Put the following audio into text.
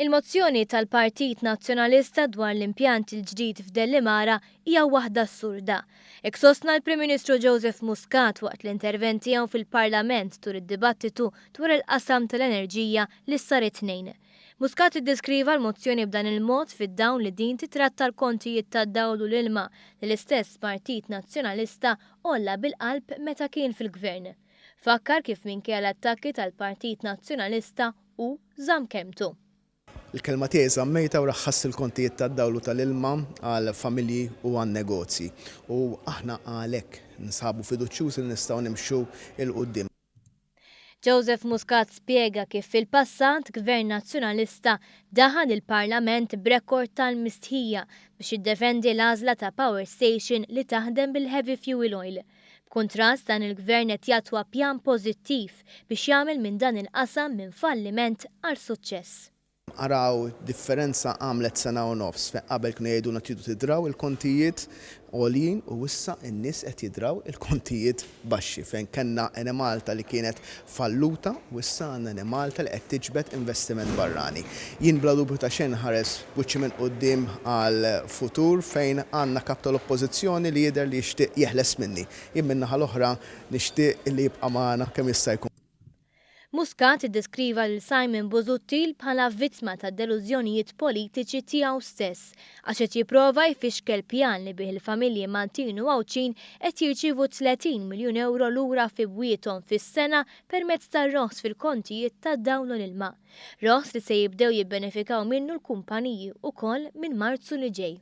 Il-mozzjoni tal-Partit Nazzjonalista dwar l-impjant il-ġdid f'Dellimara hija waħda assurda. Hekk sostna l-Prim Ministru Joseph Muscat waqt l-intervent tiegħu fil-Parlament tul id-dibattitu dwar il-qasam tal-enerġija li sar it-Tnejn. Muscat iddeskriva l-mozzjoni b'dan il-mod fid-dawl li din titratta l-kontijiet tad-dawl u l-ilma li l-istess Partit Nazzjonalista għolla bil-qalb meta kien fil-Gvern. Fakkar kif minkejja l-attakki tal-Partit Nazzjonalista hu żamm kelmtu. Il-kelma tiegħi żammejtha u raħħast il-kontijiet tad-dawl u tal-ilma għall-familji u għan-negozji. U aħna għalhekk ninsabu fiduċjużi li nistgħu nimxu 'l quddiem. Joseph Muscat spjega kif fil-passat Gvern Nazzjonalista daħal il-Parlament b'rekord tal-mistħija biex jiddefendi l-għażla ta' power station li taħdem bil-heavy fuel oil. B'kuntrast dan il-Gvern qed jattwa pjan pożittiv biex jagħmel minn dan il-qasam minn falliment għal suċċess. Araw differenza għamlet sena u nofs fejn qabel kienu jgħidulna tridu tidraw il-kontijiet għoljin u issa n-nies qed jidraw il-kontijiet baxxi fejn kellna Enemalta li kienet falluta u issa għandna Enemalta li qed tiġbed investiment barrani. Jien bla dubju ta' xejn nħares b'wiċċi minn quddiem għal futur fejn għandna kap tal-Oppożizzjoni li jidher li jixtieq jeħles minni. Jien min-naħa l-oħra nixtieq li jibqa' magħna kemm jista' jkun. Muscat iddeskriva lil Simon Busuttil bħala vittma tad-delużjonijiet politiċi tiegħu stess għax qed jipprova jfixkel pjan li bih il-familji Maltin u Għawdxin qed jirċievu 30 miljun ewro lura fi bwiethom fis-sena permezz tar-roħs fil-kontijiet tad-dawl u l-ilma. Roħs li se jibdew jibbenefikaw minnu l-kumpaniji wkoll minn Marzu li ġej.